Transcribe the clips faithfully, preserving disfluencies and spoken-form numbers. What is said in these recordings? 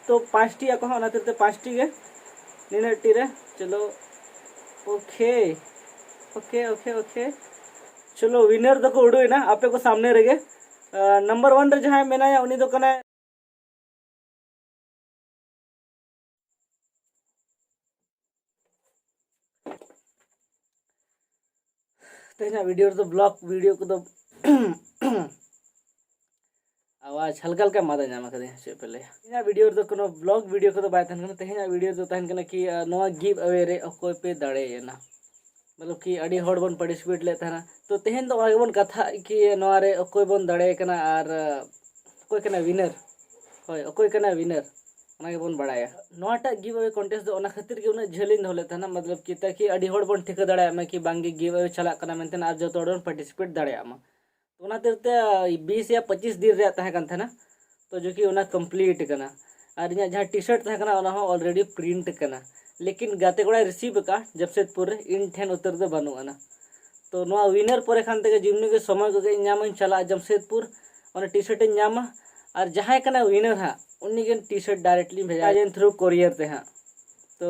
ᱛᱚ ᱯᱟᱸᱪᱴᱤ ᱟᱠᱚ ᱦᱟᱸᱜ, ᱚᱱᱟ ᱠᱷᱟᱹᱛᱤᱨ ᱛᱮ ᱯᱟᱸᱪᱴᱤ ᱜᱮ ᱱᱤᱱᱟᱹᱜ ᱴᱤ ᱨᱮ᱾ ᱪᱚᱞᱚ, ᱳᱠᱮ, ᱳᱠᱮ, ᱳᱠᱮ, ᱳᱠᱮ᱾ ᱪᱚᱞᱚ, ᱣᱤᱱᱟᱨ ᱫᱚᱠᱚ ᱩᱰᱩᱠ ᱮᱱᱟ ᱟᱯᱮ ᱠᱚ ᱥᱟᱢᱱᱮ ᱨᱮᱜᱮ᱾ ᱱᱟᱢᱵᱟᱨ ᱚᱣᱟᱱ ᱨᱮ ᱡᱟᱦᱟᱸᱭ ᱢᱮᱱᱟᱭᱟ, ᱩᱱᱤ ᱫᱚ ᱠᱟᱱᱟᱭ ᱛᱮᱦᱮᱧᱟᱜ ᱵᱷᱤᱰᱤᱭᱳ ᱨᱮᱫᱚ ᱵᱞᱚᱜ ᱵᱷᱤᱰᱤᱭᱳ ᱠᱚᱫᱚ ᱟᱣᱟᱡᱽ ᱦᱟᱞᱠᱟ ᱦᱟᱞᱠᱟ ᱢᱟᱫᱟ ᱧᱟᱢ ᱟᱠᱟᱫᱤᱧᱟ, ᱪᱮᱫ ᱯᱮ ᱞᱟᱹᱭᱟ? ᱤᱧᱟᱹᱜ ᱵᱷᱤᱰᱤᱭᱳ ᱨᱮᱫᱚ ᱠᱳᱱᱳ ᱵᱞᱚᱜ ᱵᱷᱤᱰᱤᱭᱳ ᱠᱚᱫᱚ ᱵᱟᱭ ᱛᱟᱦᱮᱱ ᱠᱟᱱᱟ᱾ ᱛᱮᱦᱮᱧᱟᱜ ᱵᱷᱤᱰᱤᱭᱳ ᱫᱚ ᱛᱟᱦᱮᱱ ᱠᱟᱱᱟ ᱠᱤ, ᱟᱨ ᱱᱚᱣᱟ ᱜᱤᱵᱷ ᱟᱣᱮ ᱨᱮ ᱚᱠᱚᱭ ᱯᱮ ᱫᱟᱲᱮᱭᱮᱱᱟ? ᱢᱚᱛᱞᱚᱵ ᱠᱤ ᱟᱹᱰᱤ ᱦᱚᱲ ᱵᱚᱱ ᱯᱟᱨᱴᱤᱥᱤᱯᱮᱴ ᱞᱮᱫ ᱛᱟᱦᱮᱱᱟ᱾ ᱛᱚ ᱛᱮᱦᱮᱧ ᱫᱚ ᱚᱱᱟ ᱜᱮᱵᱚᱱ ᱠᱟᱛᱷᱟᱜ ᱠᱤ, ᱱᱚᱣᱟ ᱨᱮ ᱚᱠᱚᱭ ᱵᱚᱱ ᱫᱟᱲᱮᱭᱟᱭ ᱠᱟᱱᱟ ᱟᱨ ᱚᱠᱚᱭ ᱠᱟᱱᱟᱭ ᱣᱤᱱᱟᱨ᱾ ᱦᱳᱭ, ᱚᱠᱚᱭ ᱠᱟᱱᱟᱭ ᱣᱤᱱᱟᱨ, ᱚᱱᱟ ᱜᱮᱵᱚᱱ ᱵᱟᱲᱟᱭᱟ᱾ ᱱᱚᱣᱟᱴᱟᱜ ᱜᱤᱵᱷ ᱟᱣᱮ ᱠᱚᱱᱴᱮᱥᱴ ᱫᱚ ᱚᱱᱟ ᱠᱷᱟᱹᱛᱤᱨ ᱜᱮ ᱩᱱᱟᱹᱜ ᱡᱷᱟᱹᱞᱤᱧ ᱫᱚᱦᱚ ᱞᱮᱫ ᱛᱟᱦᱮᱱᱟ, ᱢᱚᱛᱞᱚᱵ ᱠᱤ ᱛᱟᱠᱤ ᱟᱹᱰᱤ ᱦᱚᱲ ᱵᱚᱱ ᱴᱷᱤᱠᱟᱹ ᱫᱟᱲᱮᱭᱟᱜ ᱢᱟ ᱠᱤ ᱵᱟᱝᱜᱮ ᱜᱤᱵᱷ ᱟᱣᱮ ᱪᱟᱞᱟᱜ ᱠᱟᱱᱟ ᱢᱮᱱᱛᱮ, ᱟᱨ ᱡᱚᱛᱚ ᱦᱚᱲ ᱵᱚᱱ ᱯᱟᱨᱴᱤᱥᱤᱯᱮᱴ ᱫᱟᱲᱮᱭᱟᱜ ᱢᱟ᱾ ᱛᱚ ᱚᱱᱟ ᱠᱷᱟᱹᱛᱤᱨ ᱛᱮ ᱵᱤᱥ ᱭᱟ ᱯᱚᱸᱪᱤᱥ ᱫᱤᱱ ᱨᱮᱭᱟᱜ ᱛᱟᱦᱮᱸ ᱠᱟᱱ ᱛᱟᱦᱮᱱᱟ, ᱛᱚ ᱡᱚᱠᱤ ᱚᱱᱟ ᱠᱚᱢᱯᱞᱤᱴ ᱠᱟᱱᱟ᱾ ᱟᱨ ᱤᱧᱟᱹᱜ ᱡᱟᱦᱟᱸ ᱴᱤ ᱥᱟᱨᱴ ᱛᱟᱦᱮᱸ ᱠᱟᱱᱟ, ᱚᱱᱟ ᱦᱚᱸ ᱚᱞᱨᱮᱰᱤ ᱯᱨᱤᱱᱴ ᱠᱟᱱᱟ, ᱞᱮᱠᱤᱱ ᱜᱟᱛᱮ ᱠᱚᱲᱟᱭ ᱨᱤᱥᱤᱵᱷ ᱟᱠᱟᱫᱼᱟ ᱡᱟᱢᱥᱮᱫᱽᱯᱩᱨ ᱨᱮ, ᱤᱧ ᱴᱷᱮᱱ ᱩᱛᱟᱹᱨ ᱫᱚ ᱵᱟᱹᱱᱩᱜ ᱟᱱᱟ᱾ ᱛᱚ ᱱᱚᱣᱟ ᱣᱤᱱᱟᱨ ᱯᱚᱨᱮ ᱠᱷᱟᱱ ᱛᱮᱜᱮ ᱡᱮᱢᱱᱤ ᱜᱮ ᱥᱚᱢᱚᱭ ᱠᱚᱜᱮ ᱤᱧ ᱧᱟᱢᱟᱹᱧ, ᱪᱟᱞᱟᱜᱼᱟ ᱡᱟᱢᱥᱮᱫᱽᱯᱩᱨ, ᱚᱱᱟ ᱴᱤ ᱥᱟᱨᱴ ᱤᱧ ᱧᱟᱢᱟ᱾ ᱟᱨ ᱡᱟᱦᱟᱸᱭ ᱠᱟᱱᱟᱭ ᱣᱤᱱᱟᱨ ᱦᱟᱸᱜ, ᱩᱱᱤ ᱜᱮ ᱴᱤ ᱥᱟᱨᱴ ᱰᱟᱭᱨᱮᱠᱴᱞᱤᱧ ᱵᱷᱮᱡᱟ ᱟᱭᱟ ᱛᱷᱨᱩ ᱠᱳᱨᱤᱭᱟᱨ ᱛᱮ ᱦᱟᱸᱜ᱾ ᱛᱚ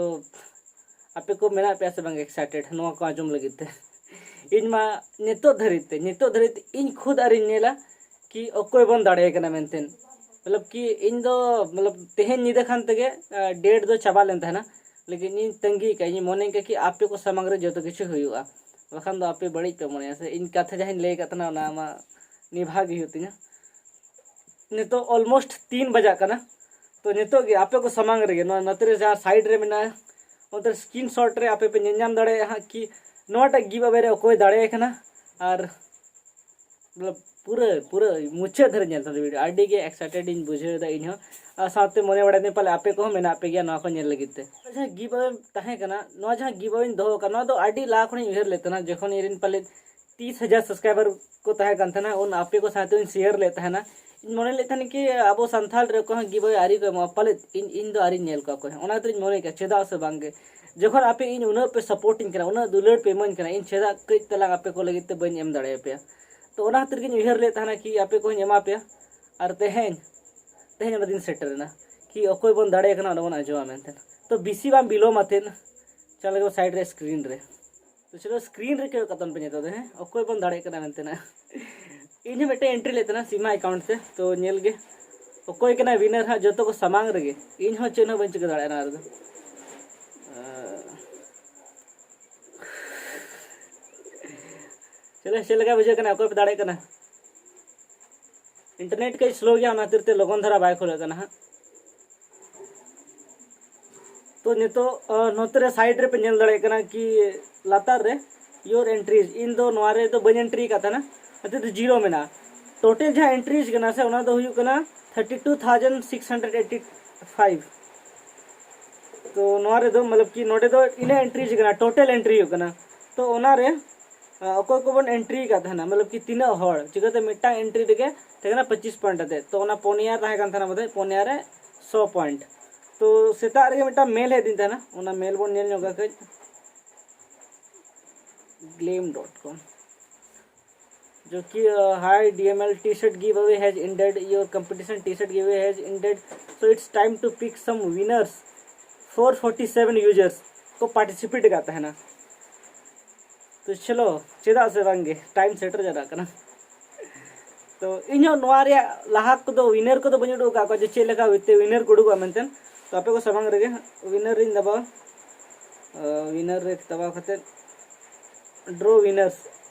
ᱟᱯᱮ ᱠᱚ ᱢᱮᱱᱟᱜ ᱯᱮᱭᱟ ᱥᱮ ᱵᱟᱝ ᱮᱠᱥᱟᱭᱴᱮᱰ ᱱᱚᱣᱟ ᱠᱚ ᱟᱸᱡᱚᱢ ᱞᱟᱹᱜᱤᱫ ᱛᱮ? ᱤᱧ ᱢᱟ ᱱᱤᱛᱚᱜ ᱫᱷᱟᱹᱨᱤᱡ ᱛᱮ, ᱱᱤᱛᱚᱜ ᱫᱷᱟᱹᱨᱤᱡ ᱛᱮ ᱤᱧ ᱠᱷᱩᱫ ᱟᱹᱣᱨᱤᱧ ᱧᱮᱞᱟ ᱠᱤ ᱚᱠᱚᱭ ᱵᱚᱱ ᱫᱟᱲᱮᱭᱟᱭ ᱠᱟᱱᱟ ᱢᱮᱱᱛᱮ᱾ ᱢᱚᱛᱞᱚᱵ ᱠᱤ ᱤᱧ ᱫᱚ, ᱢᱚᱛᱞᱚᱵ ᱛᱮᱦᱮᱧ ᱧᱤᱫᱟᱹ ᱠᱷᱟᱱ ᱛᱮᱜᱮ ᱰᱮᱴ ᱫᱚ ᱪᱟᱵᱟ ᱞᱮᱱ ᱛᱟᱦᱮᱱᱟ, ᱞᱮᱠᱤᱱ ᱤᱧ ᱛᱟᱺᱜᱤ ᱠᱟᱜ ᱤᱧ, ᱢᱚᱱᱮ ᱠᱟᱜ ᱠᱤ ᱟᱯᱮ ᱠᱚ ᱥᱟᱢᱟᱝ ᱨᱮ ᱡᱚᱛᱚ ᱠᱤᱪᱷᱩ ᱦᱩᱭᱩᱜᱼᱟ, ᱵᱟᱠᱷᱟᱱ ᱫᱚ ᱟᱯᱮ ᱵᱟᱹᱲᱤᱡ ᱯᱮ ᱢᱚᱱᱮᱭᱟ ᱥᱮ᱾ ᱤᱧ ᱠᱟᱛᱷᱟ ᱡᱟᱦᱟᱸᱧ ᱞᱟᱹᱭ ᱟᱠᱟᱫ ᱛᱟᱦᱮᱱᱟ ᱚᱱᱟ ᱢᱟ ᱱᱤᱵᱷᱟ ᱜᱮ ᱦᱩᱭᱩᱜ ᱛᱤᱧᱟ᱾ ᱱᱤᱛᱚᱜ ᱚᱞᱢᱳᱥᱴ ᱛᱤᱱ ᱵᱟᱡᱟᱜ ᱠᱟᱱᱟ᱾ ᱛᱚ ᱱᱤᱛᱚᱜ ᱜᱮ ᱟᱯᱮ ᱠᱚ ᱥᱟᱢᱟᱝ ᱨᱮᱜᱮ ᱱᱚᱣᱟ ᱱᱚᱛᱮ ᱨᱮ ᱡᱟᱦᱟᱸ ᱥᱟᱭᱤᱰ ᱨᱮ ᱢᱮᱱᱟᱜᱼᱟ, ᱚᱱᱛᱮ ᱥᱠᱨᱤᱱ ᱥᱚᱴ ᱨᱮ ᱟᱯᱮ ᱯᱮ ᱧᱮᱞ ᱧᱟᱢ ᱫᱟᱲᱮᱭᱟᱜᱼᱟ ᱦᱟᱸᱜ ᱠᱤ ᱱᱚᱣᱟᱴᱟᱜ ᱜᱤᱵᱷ ᱟᱣᱮ ᱨᱮ ᱚᱠᱚᱭ ᱫᱟᱲᱮᱭᱟᱭ ᱠᱟᱱᱟ᱾ ᱟᱨ ᱢᱚᱛᱞᱚᱵ ᱯᱩᱨᱟᱹ, ᱯᱩᱨᱟᱹ ᱢᱩᱪᱟᱹᱫ ᱫᱷᱟᱹᱨᱤᱡ ᱧᱮᱞ ᱛᱟᱞᱮ ᱵᱷᱤᱰᱤᱭᱳ᱾ ᱟᱹᱰᱤ ᱜᱮ ᱮᱠᱥᱟᱭᱴᱮᱰ ᱤᱧ ᱵᱩᱡᱷᱟᱹᱣ ᱮᱫᱟ ᱤᱧ ᱦᱚᱸ᱾ ᱟᱨ ᱥᱟᱶᱛᱮ ᱢᱚᱱᱮ ᱵᱟᱲᱟᱭ ᱫᱟᱹᱧ ᱯᱟᱞᱮ ᱟᱯᱮ ᱠᱚᱦᱚᱸ ᱢᱮᱱᱟᱜ ᱯᱮ ᱜᱮᱭᱟ ᱱᱚᱣᱟ ᱠᱚ ᱧᱮᱞ ᱞᱟᱹᱜᱤᱫ ᱛᱮ᱾ ᱡᱟᱦᱟᱸ ᱜᱤᱵᱷ ᱟᱣᱮ ᱛᱟᱦᱮᱸ ᱠᱟᱱᱟ, ᱱᱚᱣᱟ ᱡᱟᱦᱟᱸ ᱜᱤᱵᱷ ᱟᱣᱮᱧ ᱫᱚᱦᱚ ᱟᱠᱟᱫ, ᱱᱚᱣᱟ ᱫᱚ ᱟᱹᱰᱤ ᱞᱟᱦᱟ ᱠᱷᱚᱱᱤᱧ ᱩᱭᱦᱟᱹᱨ ᱞᱮᱫ ᱛᱟᱦᱮᱱᱟ, ᱡᱚᱠᱷᱚᱱ ᱤᱧ ᱨᱮᱱ ᱯᱟᱞᱮ ᱛᱤᱥ ᱦᱟᱡᱟᱨ ᱥᱟᱵᱥᱠᱨᱟᱭᱵᱟᱨ ᱠᱚ ᱛᱟᱦᱮᱸ ᱠᱟᱱ ᱛᱟᱦᱮᱱᱟ, ᱩᱱ ᱟᱯᱮ ᱠᱚ ᱥᱟᱶᱛᱮᱧ ᱥᱮᱭᱟᱨ ᱞᱮᱫ ᱛᱟᱦᱮᱱᱟ᱾ ᱤᱧ ᱢᱚᱱᱮ ᱞᱮᱫ ᱛᱟᱦᱮᱱ ᱠᱤ ᱟᱵᱚ ᱥᱟᱱᱛᱟᱲ ᱨᱮ ᱚᱠᱚᱭ ᱦᱚᱸ ᱜᱤᱵᱷ ᱟᱣᱮ ᱟᱹᱣᱨᱤ ᱠᱚ ᱮᱢᱚᱜᱼᱟ, ᱯᱟᱞᱮᱫ ᱤᱧ, ᱤᱧ ᱫᱚ ᱟᱹᱣᱨᱤᱧ ᱧᱮᱞ ᱠᱚᱣᱟ ᱚᱠᱚᱭ ᱦᱚᱸ᱾ ᱚᱱᱟ ᱠᱷᱟᱹᱛᱤᱨᱤᱧ ᱢᱚᱱᱮ ᱠᱮᱫᱟ, ᱪᱮᱫᱟᱜ ᱥᱮ ᱵᱟᱝ ᱜᱮ, ᱡᱚᱠᱷᱚᱱ ᱟᱯᱮ ᱤᱧ ᱩᱱᱟᱹᱜ ᱯᱮ ᱥᱟᱯᱳᱨᱴ ᱤᱧ ᱠᱟᱱᱟ, ᱩᱱᱟᱹᱜ ᱫᱩᱞᱟᱹᱲ ᱯᱮ ᱤᱢᱟᱹᱧ ᱠᱟᱱᱟ, ᱤᱧ ᱪᱮᱫᱟᱜ ᱠᱟᱹᱡ ᱛᱟᱞᱟᱝ ᱟᱯᱮ ᱠᱚ ᱞᱟᱹᱜᱤᱫ ᱛᱮ ᱵᱟᱹᱧ ᱮᱢ ᱫᱟᱲᱮᱭᱟᱯᱮᱭᱟ? ᱛᱚ ᱚᱱᱟ ᱠᱷᱟᱹᱛᱤᱨ ᱜᱤᱧ ᱩᱭᱦᱟᱹᱨ ᱞᱮᱫ ᱛᱟᱦᱮᱱᱟ ᱠᱤ ᱟᱯᱮ ᱠᱚᱦᱚᱸᱧ ᱮᱢᱟ ᱯᱮᱭᱟ᱾ ᱟᱨ ᱛᱮᱦᱮᱧ ᱛᱮᱦᱮᱧ ᱚᱱᱟ ᱫᱤᱱ ᱥᱮᱴᱮᱨ ᱮᱱᱟ ᱠᱤ ᱚᱠᱚᱭ ᱵᱚᱱ ᱫᱟᱲᱮᱭᱟᱜ ᱠᱟᱱᱟ, ᱚᱸᱰᱮ ᱵᱚᱱ ᱟᱸᱡᱚᱢᱟ ᱢᱮᱱᱛᱮ᱾ ᱛᱚ ᱵᱮᱥᱤ ᱵᱟᱝ ᱵᱤᱞᱚᱢ ᱟᱛᱮᱫ ᱪᱟᱞᱟᱜ ᱞᱟᱹᱜᱤᱫ ᱥᱟᱭᱤᱰ ᱨᱮ ᱥᱠᱨᱤᱱ ᱨᱮ᱾ ᱛᱚ ᱪᱚᱞᱚ ᱥᱠᱨᱤᱱ ᱨᱮ ᱠᱚᱭᱚᱜ ᱠᱟᱛᱟᱢ ᱯᱮ ᱱᱤᱛᱚᱜ ᱫᱚ, ᱦᱮᱸ, ᱚᱠᱚᱭ ᱵᱚᱱ ᱫᱟᱲᱮᱭᱟᱜ ᱠᱟᱱᱟ ᱢᱮᱱᱛᱮ ᱱᱟᱜ᱾ ᱤᱧ ᱦᱚᱸ ᱢᱤᱫᱴᱮᱱ ᱮᱱᱴᱨᱤ ᱞᱮᱫ ᱛᱟᱦᱮᱱᱟ ᱥᱤᱢᱟ ᱮᱠᱟᱣᱩᱱᱴ ᱛᱮ, ᱛᱚ ᱧᱮᱞ ᱜᱮ ᱚᱠᱚᱭ ᱠᱟᱱᱟᱭ ᱣᱤᱱᱟᱨ ᱦᱟᱸᱜ, ᱡᱚᱛᱚ ᱠᱚ ᱥᱟᱢᱟᱝ ᱨᱮᱜᱮ᱾ ᱤᱧ ᱦᱚᱸ ᱪᱮᱫ ᱦᱚᱸ ᱵᱟᱹᱧ ᱪᱤᱠᱟᱹ ᱫᱟᱲᱮᱭᱟᱜᱼᱟ ᱱᱚᱣᱟ ᱨᱮᱫᱚ᱾ ᱪᱚᱞᱚ, ᱪᱮᱫ ᱞᱮᱠᱟ ᱵᱩᱡᱷᱟᱹᱜ ᱠᱟᱱᱟ? ᱚᱠᱚᱭ ᱯᱮ ᱫᱟᱲᱮᱭᱟᱜ ᱠᱟᱱᱟ? ᱤᱱᱴᱟᱨᱱᱮᱴ ᱠᱟᱹᱡ ᱥᱞᱳ ᱜᱮᱭᱟ, ᱚᱱᱟ ᱠᱷᱟᱹᱛᱤᱨ ᱛᱮ ᱞᱚᱜᱚᱱ ᱫᱷᱟᱨᱟ ᱵᱟᱭ ᱠᱷᱩᱞᱟᱹᱜ ᱠᱟᱱᱟ ᱦᱟᱸᱜ᱾ ᱛᱚ ᱱᱤᱛᱚᱜ ᱱᱚᱛᱮ ᱨᱮ ᱥᱟᱭᱤᱰ ᱨᱮᱯᱮ ᱧᱮᱞ ᱫᱟᱲᱮᱭᱟᱜ ᱠᱟᱱᱟ ᱠᱤ ᱞᱟᱛᱟᱨ ᱨᱮ ᱭᱳᱨ ᱮᱱᱴᱨᱤᱡᱽ, ᱤᱧ ᱫᱚ ᱱᱚᱣᱟ ᱨᱮᱫᱚ ᱵᱟᱹᱧ ᱮᱱᱴᱨᱤ ᱟᱠᱟᱫ ᱛᱟᱦᱮᱱᱟ, ᱚᱱᱟᱛᱮ ᱫᱚ ᱡᱤᱨᱳ ᱢᱮᱱᱟᱜᱼᱟ᱾ ᱴᱳᱴᱟᱞ ᱡᱟᱦᱟᱸ ᱮᱱᱴᱨᱤᱡᱽ ᱠᱟᱱᱟ ᱥᱮ, ᱚᱱᱟ ᱫᱚ ᱦᱩᱭᱩᱜ ᱠᱟᱱᱟ thirty two thousand six hundred eighty five. ᱛᱚ ᱱᱚᱣᱟ ᱨᱮᱫᱚ ᱢᱚᱛᱞᱚᱵ ᱠᱤ ᱱᱚᱰᱮ ᱫᱚ ᱤᱱᱟᱹ ᱮᱱᱴᱨᱤᱡᱽ ᱠᱟᱱᱟ, ᱴᱳᱴᱟᱞ ᱮᱱᱴᱨᱤ ᱦᱩᱭᱩᱜ ᱠᱟᱱᱟ᱾ ᱛᱚ ᱚᱱᱟᱨᱮ ᱚᱠᱚᱭ ᱠᱚᱵᱚᱱ ᱮᱱᱴᱨᱤ ᱟᱠᱟᱫ ᱛᱟᱦᱮᱱᱟ, ᱢᱚᱛᱞᱚᱵ ᱠᱤ ᱛᱤᱱᱟᱹᱜ ᱦᱚᱲ, ᱪᱤᱠᱟᱹᱛᱮ ᱢᱤᱫᱴᱟᱝ ᱮᱱᱴᱨᱤ ᱨᱮᱜᱮ ᱛᱟᱦᱮᱸ ᱠᱟᱱᱟ ᱯᱚᱸᱪᱤᱥ ᱯᱚᱭᱮᱱᱴ ᱟᱛᱮ᱾ ᱛᱚ ᱚᱱᱟ ᱯᱩᱱᱭᱟ ᱛᱟᱦᱮᱸ ᱠᱟᱱ ᱛᱟᱦᱮᱱᱟ ᱵᱚᱞᱮ, ᱯᱩᱱᱭᱟ ᱨᱮ ᱥᱚ ᱯᱚᱭᱮᱱᱴ᱾ ᱛᱚ ᱥᱮᱛᱟᱜ ᱨᱮᱜᱮ ᱢᱤᱫᱴᱟᱝ ᱢᱮᱞ ᱦᱮᱡ ᱟᱹᱫᱤᱧ ᱛᱟᱦᱮᱱᱟ, ᱚᱱᱟ ᱢᱮᱞ ᱵᱚᱱ ᱧᱮᱞ ᱧᱚᱜᱟ ᱠᱟᱹᱡ᱾ ᱜᱞᱮᱢ ᱰᱚᱴ ᱠᱚᱢ᱾ जो कि, uh, hi D M L, T-shirt giveaway has ended, your competition T-shirt giveaway has ended, so it's time to pick some winners. Four forty seven users ᱠᱚ ᱯᱟᱨᱴᱤᱥᱤᱯᱮᱴ ᱟᱠᱟᱫ ᱛᱟᱦᱮᱱᱟ᱾ ᱛᱚ ᱪᱚᱞᱚ, ᱪᱮᱫᱟᱜ ᱥᱮ ᱵᱟᱝᱜᱮ, ᱴᱟᱭᱤᱢ ᱥᱮᱴᱮᱨ ᱪᱟᱞᱟᱜ ᱠᱟᱱᱟ᱾ ᱛᱚ ᱤᱧᱦᱚᱸ ᱱᱚᱣᱟ ᱨᱮᱭᱟᱜ ᱞᱟᱦᱟ ᱠᱚᱫᱚ ᱣᱤᱱᱟᱨ ᱠᱚᱫᱚ ᱵᱟᱹᱧ ᱩᱰᱩᱠ ᱟᱠᱟᱫ ᱠᱚᱣᱟ ᱡᱮ ᱪᱮᱫ ᱞᱮᱠᱟ ᱦᱚᱭᱛᱮ ᱣᱤᱱᱟᱨ ᱠᱚ ᱩᱰᱩᱠᱚᱜᱼᱟ ᱢᱮᱱᱛᱮ᱾ ᱛᱚ ᱟᱯᱮ ᱠᱚ ᱥᱟᱢᱟᱝ ᱨᱮᱜᱮ ᱣᱤᱱᱟᱨ ᱨᱤᱧ ᱫᱟᱵᱟᱣᱟ᱾ ᱣᱤᱱᱟᱨ ᱨᱮ ᱫᱟᱵᱟᱣ ᱠᱟᱛᱮ ᱰᱨᱚ ᱣᱤᱱᱟᱨᱥ᱾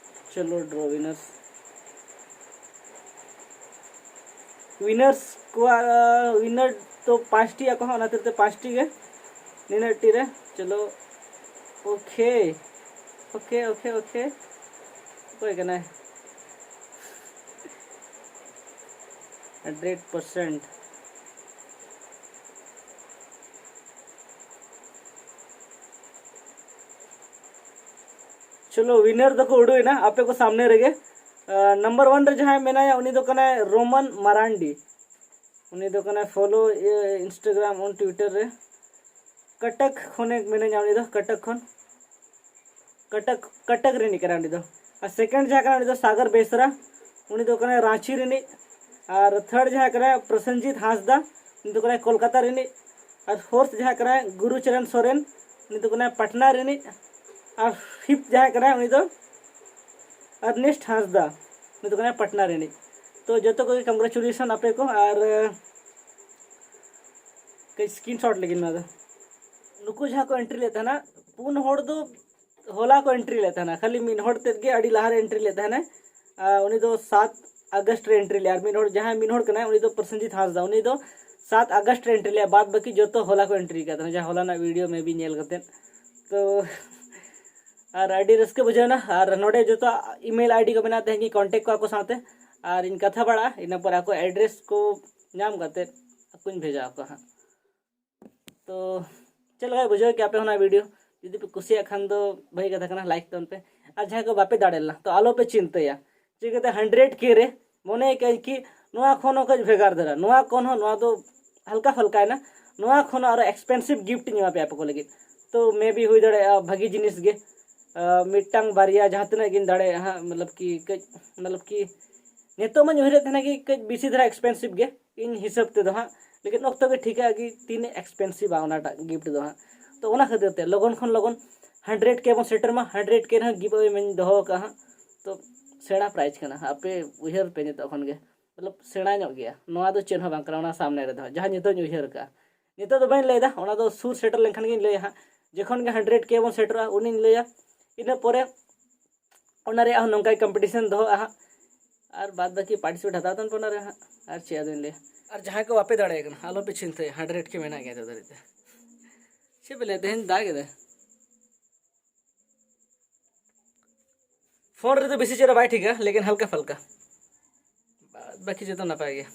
ᱪᱚᱞᱚ ᱰᱨᱚ ᱣᱤᱱᱟᱨᱥ᱾ ᱣᱤᱱᱟᱨᱥ ᱠᱚᱣᱟᱜ ᱣᱤᱱᱟᱨ ᱫᱚ ᱯᱟᱸᱪᱴᱤ ᱟᱠᱚ ᱦᱚᱸ, ᱚᱱᱟ ᱠᱷᱟᱹᱛᱤᱨ ᱛᱮ ᱯᱟᱸᱪᱴᱤ ᱜᱮ ᱱᱤᱱᱟᱹᱜ ᱴᱤ ᱨᱮ᱾ ᱪᱚᱞᱚ, ᱳᱠᱮ, ᱳᱠᱮ, ᱳᱠᱮ, ᱳᱠᱮ᱾ ᱚᱠᱚᱭ ᱠᱟᱱᱟᱭ? Hundred percent. ᱪᱚᱞᱚ, ᱣᱤᱱᱟᱨ ᱫᱚᱠᱚ ᱩᱰᱩᱠ ᱮᱱᱟ ᱟᱯᱮ ᱠᱚ ᱥᱟᱢᱱᱮ ᱨᱮᱜᱮ᱾ ᱱᱟᱢᱵᱟᱨ ᱚᱣᱟᱱ ᱨᱮ ᱡᱟᱦᱟᱸᱭ ᱢᱮᱱᱟᱭᱟ, ᱩᱱᱤ ᱫᱚ ᱠᱟᱱᱟᱭ ᱨᱳᱢᱟᱱ ᱢᱟᱨᱟᱱᱰᱤ᱾ ᱩᱱᱤ ᱫᱚ ᱠᱟᱱᱟᱭ ᱯᱷᱚᱞᱳ ᱤᱱᱥᱴᱟᱜᱨᱟᱢ ᱚᱱ ᱴᱩᱭᱴᱟᱨ ᱨᱮ᱾ ᱠᱟᱴᱟᱠ ᱠᱷᱚᱱᱮ ᱢᱮᱱᱟᱧᱟ, ᱩᱱᱤ ᱫᱚ ᱠᱟᱴᱟᱠ ᱠᱷᱚᱱ, ᱠᱟᱴᱟᱠ, ᱠᱟᱴᱟᱠ ᱨᱤᱱᱤᱡ ᱠᱟᱱᱟᱭ ᱩᱱᱤ ᱫᱚ᱾ ᱟᱨ ᱥᱮᱠᱮᱱᱰ ᱡᱟᱦᱟᱸ ᱠᱟᱱᱟ, ᱩᱱᱤ ᱫᱚ ᱥᱟᱜᱚᱨ ᱵᱮᱥᱨᱟ, ᱩᱱᱤ ᱫᱚ ᱠᱟᱱᱟᱭ ᱨᱟᱸᱪᱤ ᱨᱤᱱᱤᱡ᱾ ᱟᱨ ᱛᱷᱟᱨᱰ ᱡᱟᱦᱟᱸᱭ ᱠᱟᱱᱟᱭ ᱯᱨᱚᱥᱮᱱᱡᱤᱛ ᱦᱟᱸᱥᱫᱟ, ᱩᱱᱤ ᱫᱚ ᱠᱟᱱᱟᱭ ᱠᱳᱞᱠᱟᱛᱟ ᱨᱤᱱᱤᱡ᱾ ᱟᱨ ᱯᱷᱳᱨᱛᱷ ᱡᱟᱦᱟᱸᱭ ᱠᱟᱱᱟᱭ ᱜᱩᱨᱩᱪᱚᱨᱚᱱ ᱥᱚᱨᱮᱱ, ᱩᱱᱤ ᱫᱚ ᱠᱟᱱᱟᱭ ᱯᱟᱴᱱᱟ ᱨᱤᱱᱤᱡ᱾ ᱟᱨ ᱯᱷᱤᱯᱛᱷ ᱡᱟᱦᱟᱸᱭ ᱠᱟᱱᱟᱭ ᱩᱱᱤ ᱫᱚ ᱟᱨᱱᱮᱥᱴ ᱦᱟᱸᱥᱫᱟ, ᱩᱱᱤ ᱫᱚ ᱠᱟᱱᱟᱭ ᱯᱟᱴᱱᱟ ᱨᱤᱱᱤᱡ᱾ ᱛᱚ ᱡᱚᱛᱚ ᱠᱚᱜᱮ ᱠᱚᱝᱜᱨᱮᱪᱩᱞᱮᱥᱚᱱ ᱟᱯᱮ ᱠᱚ᱾ ᱟᱨ ᱠᱟᱹᱡ ᱥᱠᱨᱤᱱᱥᱚᱴ ᱞᱟᱹᱜᱤᱫ ᱱᱚᱣᱟ ᱫᱚ᱾ ᱱᱩᱠᱩ ᱡᱟᱦᱟᱸ ᱠᱚ ᱮᱱᱴᱨᱤ ᱞᱮᱫ ᱛᱟᱦᱮᱱᱟ, ᱯᱩᱱ ᱦᱚᱲ ᱫᱚ ᱦᱚᱞᱟ ᱠᱚ ᱮᱱᱴᱨᱤ ᱞᱮᱫ ᱛᱟᱦᱮᱱᱟ᱾ ᱠᱷᱟᱹᱞᱤ ᱢᱤᱫ ᱦᱚᱲ ᱛᱮᱫ ᱜᱮ ᱟᱹᱰᱤ ᱞᱟᱦᱟᱨᱮ ᱮᱱᱴᱨᱤ ᱞᱮᱫ ᱛᱟᱦᱮᱱᱟᱭ᱾ ᱟᱨ ᱩᱱᱤ ᱫᱚ ᱥᱟᱛ ᱟᱜᱚᱥᱴ ᱨᱮ ᱮᱱᱴᱨᱤ ᱞᱮᱫᱼᱟ᱾ ᱟᱨ ᱢᱤᱫ ᱦᱚᱲ, ᱡᱟᱦᱟᱸᱭ ᱢᱤᱫ ᱦᱚᱲ ᱠᱟᱱᱟᱭ, ᱩᱱᱤ ᱫᱚ ᱯᱨᱚᱥᱮᱱᱡᱤᱛ ᱦᱟᱸᱥᱫᱟ, ᱩᱱᱤ ᱫᱚ ᱥᱟᱛ ᱟᱜᱚᱥᱴ ᱨᱮ ᱮᱱᱴᱨᱤ ᱞᱮᱫᱼᱟ᱾ ᱵᱟᱫ ᱵᱟᱹᱠᱤ ᱡᱚᱛᱚ ᱦᱚᱞᱟ ᱠᱚ ᱮᱱᱴᱨᱤ ᱟᱠᱟᱫ ᱛᱟᱦᱮᱱᱟ, ᱡᱟᱦᱟᱸ ᱦᱚᱞᱟᱱᱟᱜ ᱵᱷᱤᱰᱤᱭᱳ ᱢᱮ ᱵᱤ ᱧᱮᱞ ᱠᱟᱛᱮᱫ᱾ ᱛᱚ ᱟᱨ ᱟᱹᱰᱤ ᱨᱟᱹᱥᱠᱟᱹ ᱵᱩᱡᱷᱟᱹᱣ ᱮᱱᱟ᱾ ᱟᱨ ᱱᱚᱰᱮ ᱡᱚᱛᱚ ᱤᱢᱮᱞ ᱟᱭᱰᱤ ᱠᱚ ᱢᱮᱱᱟᱜᱼᱟ, ᱛᱮᱦᱮᱧ ᱜᱮ ᱠᱚᱱᱴᱮᱠᱴ ᱠᱚᱣᱟ ᱟᱠᱚ ᱥᱟᱶᱛᱮ, ᱟᱨ ᱤᱧ ᱠᱟᱛᱷᱟ ᱵᱟᱲᱟᱜᱼᱟ᱾ ᱤᱱᱟᱹ ᱯᱚᱨ ᱟᱠᱚ ᱮᱰᱨᱮᱥ ᱠᱚ ᱧᱟᱢ ᱠᱟᱛᱮᱫ ᱟᱠᱚᱧ ᱵᱷᱮᱡᱟ ᱟᱠᱚᱣᱟ ᱦᱟᱸᱜ᱾ ᱛᱚ ᱪᱮᱫ ᱞᱮᱠᱟ ᱵᱩᱡᱷᱟᱹᱣ ᱠᱮᱜᱼᱟ ᱟᱯᱮ ᱚᱱᱟ ᱵᱷᱤᱰᱤᱭᱳ? ᱡᱩᱫᱤ ᱯᱮ ᱠᱩᱥᱤᱭᱟᱜ ᱠᱷᱟᱱ ᱫᱚ ᱵᱷᱟᱹᱜᱤ ᱠᱟᱛᱷᱟ ᱠᱟᱱᱟ, ᱞᱟᱭᱤᱠ ᱛᱟᱵᱚᱱ ᱯᱮ᱾ ᱟᱨ ᱡᱟᱦᱟᱸᱭ ᱠᱚ ᱵᱟᱯᱮ ᱫᱟᱲᱮ ᱞᱮᱱᱟ, ᱛᱚ ᱟᱞᱚ ᱯᱮ ᱪᱤᱱᱛᱟᱹᱭᱟ᱾ ᱪᱤᱠᱟᱹᱛᱮ ᱦᱟᱱᱰᱨᱮᱰ ᱠᱮ ᱨᱮ ᱢᱚᱱᱮ ᱠᱟᱹᱧ ᱠᱤ ᱱᱚᱣᱟ ᱠᱷᱚᱱ ᱦᱚᱸ ᱠᱟᱹᱡ ᱵᱷᱮᱜᱟᱨ ᱫᱷᱟᱨᱟ, ᱱᱚᱣᱟ ᱠᱷᱚᱱ ᱦᱚᱸ, ᱱᱚᱣᱟ ᱫᱚ ᱦᱟᱞᱠᱟ ᱯᱷᱟᱞᱠᱟᱭᱮᱱᱟ, ᱱᱚᱣᱟ ᱠᱷᱚᱱ ᱦᱚᱸ ᱟᱨᱚ ᱮᱠᱥᱯᱮᱱᱥᱤᱵᱷ ᱜᱤᱯᱷᱴ ᱤᱧ ᱮᱢᱟ ᱯᱮᱭᱟ ᱟᱯᱮ ᱠᱚ ᱞᱟᱹᱜᱤᱫ᱾ ᱛᱚ ᱢᱮ ᱵᱤ ᱦᱩᱭ ᱫᱟᱲᱮᱭᱟᱜᱼᱟ ᱵᱷᱟᱹᱜᱤ ᱡᱤᱱᱤᱥ ᱜᱮ, ᱟᱸ, ᱢᱤᱫᱴᱟᱝ ᱵᱟᱨᱭᱟ ᱡᱟᱦᱟᱸ ᱛᱤᱱᱟᱹᱜ ᱜᱤᱧ ᱫᱟᱲᱮᱭᱟᱜᱼᱟ ᱦᱟᱸᱜ, ᱢᱚᱛᱞᱚᱵ ᱠᱤ ᱠᱟᱹᱡ, ᱢᱚᱛᱞᱚᱵ ᱠᱤ ᱱᱤᱛᱚᱜ ᱢᱟᱧ ᱩᱭᱦᱟᱹᱨᱮᱫ ᱛᱟᱦᱮᱱᱟ ᱠᱤ ᱠᱟᱹᱡ ᱵᱮᱥᱤ ᱫᱷᱟᱨᱟ ᱮᱠᱥᱯᱮᱱᱥᱤᱵᱷ ᱜᱮ ᱤᱧ ᱦᱤᱥᱟᱹᱵ ᱛᱮᱫᱚ ᱦᱟᱸᱜ, ᱞᱮᱠᱤᱱ ᱚᱠᱛᱚ ᱜᱮ ᱴᱷᱤᱠᱟ ᱠᱤ ᱛᱤᱱᱟᱹᱜ ᱮᱠᱥᱯᱮᱱᱥᱤᱵᱷᱟ ᱚᱱᱟᱴᱟᱜ ᱜᱤᱯᱷᱴ ᱫᱚ ᱦᱟᱸᱜ᱾ ᱛᱚ ᱚᱱᱟ ᱠᱷᱟᱹᱛᱤᱨ ᱛᱮ ᱞᱚᱜᱚᱱ ᱠᱷᱚᱱ ᱞᱚᱜᱚᱱ ᱦᱟᱱᱰᱨᱮᱰ ᱠᱮ ᱵᱚᱱ ᱥᱮᱴᱮᱨ ᱢᱟ᱾ ᱦᱟᱱᱰᱨᱮᱰ ᱠᱮ ᱨᱮᱦᱚᱸ ᱜᱤᱵᱷ ᱟᱣᱮ ᱢᱟᱧ ᱫᱚᱦᱚ ᱟᱠᱟᱫᱼᱟ ᱦᱟᱸᱜ᱾ ᱛᱚ ᱥᱮᱬᱟ ᱯᱨᱟᱭᱤᱡᱽ ᱠᱟᱱᱟ ᱦᱟᱸᱜ, ᱟᱯᱮ ᱩᱭᱦᱟᱹᱨ ᱯᱮ ᱱᱤᱛᱚᱜ ᱠᱷᱚᱱ ᱜᱮ, ᱢᱚᱛᱞᱚᱵ ᱥᱮᱬᱟ ᱧᱚᱜ ᱜᱮᱭᱟ᱾ ᱱᱚᱣᱟ ᱫᱚ ᱪᱮᱫ ᱦᱚᱸ ᱵᱟᱝ ᱠᱟᱱᱟ ᱚᱱᱟ ᱥᱟᱢᱱᱮ ᱨᱮᱫᱚ ᱦᱟᱸᱜ, ᱡᱟᱦᱟᱸ ᱱᱤᱛᱚᱜ ᱤᱧ ᱩᱭᱦᱟᱹᱨ ᱟᱠᱟᱫᱼᱟ᱾ ᱱᱤᱛᱚᱜ ᱫᱚ ᱵᱟᱹᱧ ᱞᱟᱹᱭᱫᱟ, ᱚᱱᱟ ᱫᱚ ᱥᱩᱨ ᱥᱮᱴᱮᱨ ᱞᱮᱱᱠᱷᱟᱱ ᱜᱤᱧ ᱞᱟᱹᱭᱟ ᱦᱟᱸᱜ᱾ ᱡᱚᱠᱷᱚᱱ ᱜᱮ ᱦᱟᱱᱰᱨᱮᱰ ᱠᱮ ᱵᱚᱱ ᱥᱮᱴᱮᱨᱚᱜᱼᱟ, ᱩᱱᱤᱧ ᱞᱟᱹᱭᱟ᱾ ᱤᱱᱟᱹ ᱯᱚᱨᱮ ᱚᱱᱟ ᱨᱮᱭᱟᱜ ᱦᱚᱸ ᱱᱚᱝᱠᱟ ᱠᱚᱢᱯᱤᱴᱤᱥᱚᱱ ᱫᱚᱦᱚᱜᱼᱟ ᱦᱟᱸᱜ᱾ ᱟᱨ ᱵᱟᱫ ᱵᱟᱹᱠᱤ ᱯᱟᱨᱴᱤᱥᱤᱯᱮᱴ ᱦᱟᱛᱟᱣ ᱛᱟᱵᱚᱱ ᱯᱮ ᱚᱱᱟ ᱨᱮ ᱦᱟᱸᱜ᱾ ᱟᱨ ᱪᱮᱫ ᱟᱫᱚᱧ ᱞᱟᱹᱭᱟ? ᱟᱨ ᱡᱟᱦᱟᱸᱭ ᱠᱚ ᱵᱟᱯᱮ ᱫᱟᱲᱮᱭᱟᱜ ᱠᱟᱱᱟ, ᱟᱞᱚᱯᱮ ᱪᱤᱱᱛᱟᱹᱭᱟ, ᱦᱟᱱᱰᱨᱮᱰ ᱠᱮ ᱢᱮᱱᱟᱜ ᱜᱮᱭᱟ ᱱᱤᱛᱚᱜ ᱫᱷᱟᱹᱨᱤᱡ ᱛᱮ᱾ ᱪᱮᱫ ᱯᱮ ᱞᱟᱹᱭᱟ, ᱛᱮᱦᱮᱧ ᱫᱟᱜ ᱮᱫᱟᱭ᱾ ᱯᱷᱳᱱ ᱨᱮᱫᱚ ᱵᱮᱥᱤ ᱪᱮᱦᱨᱟ ᱵᱟᱭ ᱴᱷᱤᱠᱟ, ᱞᱮᱠᱤᱱ ᱦᱟᱞᱠᱟ ᱯᱷᱟᱞᱠᱟ, ᱵᱟᱫ ᱵᱟᱹᱠᱤ ᱡᱚᱛᱚ ᱱᱟᱯᱟᱭ ᱜᱮᱭᱟ᱾